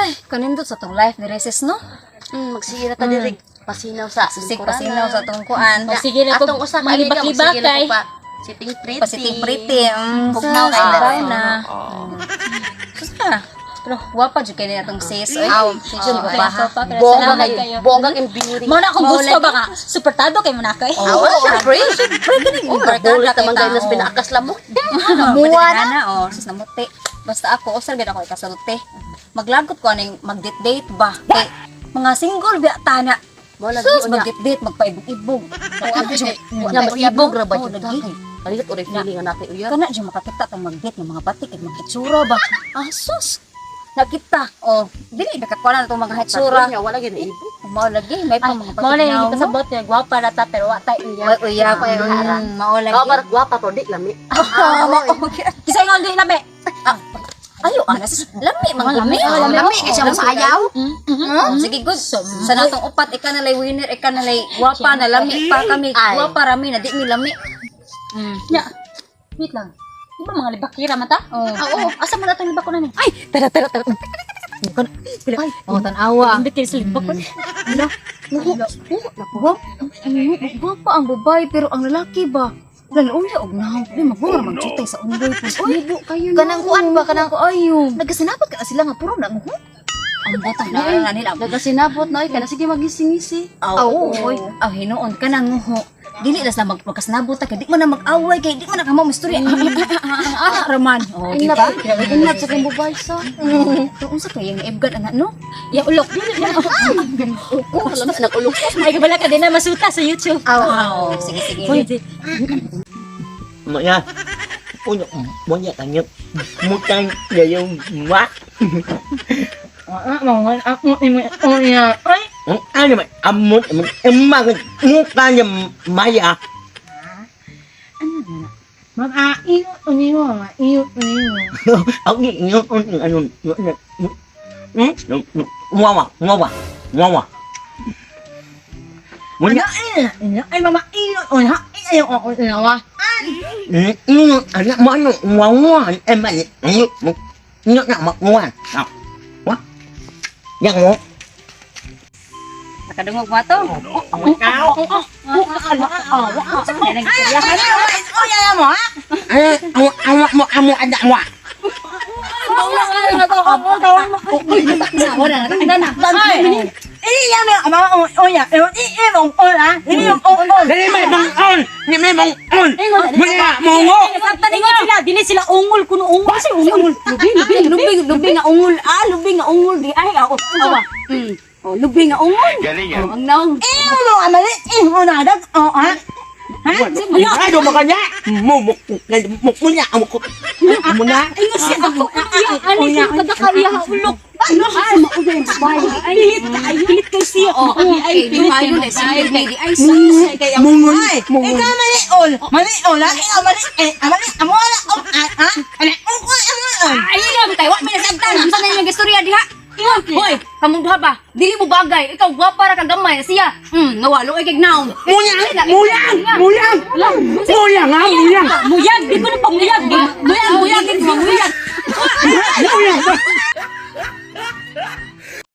Ay, kanindot sa tong life ni Reses, no? Magsige na ta diri pasinaw sa Sisig pasinaw sa tong kuan. Magsige na Atong ko usa ka amiga, malibak-libak magsige na kay. ko pa. Sitting pretty. Pasiting pretty. Pugnaw kay Ah. na. Sus na. Pero wapa jud kay atong sis. Oy. Aw, Medyo mabaha. Bongga Salamat kayo. kayo. Bongga and beauty. Mao na akong gusto ba ka? Suportado kay mo na ako eh. Oo, syempre. Syempre kaning Oh, barkada bulit kay naman kayo nas tao. pinaakas lamok. Muwa na. Oh, sus namuti. Basta ako usar gid ako ikasulti. Maglagot ko aning mag-date ba. Kay mga single biya tana. Mo lagi Sus, unya. mag-date, magpaibog-ibog. Nya maibog ra ba Oh, jud lagi. ta? Kalit oray feeling nga natin uyab. Kana jud makakita tang mag-date ng mga batik kay mga itsura ba. Ah, sus. Nakita. Oh, dili nakakuha na itong mga hitsura. Nya wala gyud naibog. Mao lagi, may pa mga batik Mao na yung na. ipasabot niya, gwapa ra ta pero wa tay uyab. May uyab. Mao lagi. Kaw para gwapa pero di lami. Kisay nga di lami. Ayo, ana sus. Lami, mga lami. Oh, lami. Lami kay siya masayaw. Oh, sige, good. Sa natong upat, ika na lay winner, ika na lay gwapa na lami pa kami. Ay. Gwapa rami na di mi lami. Nya. Wait lang. Di ba mga libakira man ta? Oh. Oo, asa man atong libak ko na ni? Ay, tara tara tara. Ay, oh, tan-awa. Hindi kayo sa libak ko. Ala, muho, muho, gwapa ang babae pero ang lalaki ba? Lalo unya og nahaw, di magbunga magtsutay sa undoy po. Uy, kayo na. Kanang kuan ba, kanang- kaayo. Nagkasinapot ka na sila nga puro na mo. Ang botang na na nila. Nagasinabot na oy kana sige magising-isi. Aw, oy, aw hinuon ka nang nguho. Dili las na magkasnabot ta kay di man na mag-away kay di man na kamo mistorya. Ah, raman. Oh, di ba? Inat sa kang babae sa. To unsa kay ang ibgan ana no? Ya ulok dili na. Uko alam sa nagulok. Ay kabala ka din na masuta sa YouTube. Aw, sige sige. Uy, di. Maya, punya banyak tanya mutang ya yung mak. Ano ba? Amot, emang mukanya maya. Ako yung ano Wawa, wawa, wawa. Muna, ano mo ano wawa em mà nó nặng mà ngoan quá yang mo Nakadungog mo to. ay awa awa mo amo ada wa Wala na na. Dili may mong on ni may mong on muna mongo Nasabtan ingon sila, dili sila ungol kuno ungol si ungol. Lubi, lubi, lubi, lubi nga ungol. Ah, lubi nga ungol di ay ako. Awa. Oh, lubi nga ungol. Galing Oh, ang naong. ay do makanya mo mo mo munya mo muna Ingon siya ako. Iya, ani siya kada ka iya ulok. Ano sa maugay babae. Pilit ka, pilit kay siya. Oh, ay, di mayo na sige di ay sus. mungon mungon Ay, lang kay wa mi nasabtan. Unsa na inyong istorya diha? Hoy, kamong duha ba? Dili mo bagay. Ikaw gwapa ra ka gamay siya. Nawalo ay kay naong. muyang muyang muyang muyang ah muyang Muyag, di ko na pamuyag. Muyag, muyag, muyag. muyang.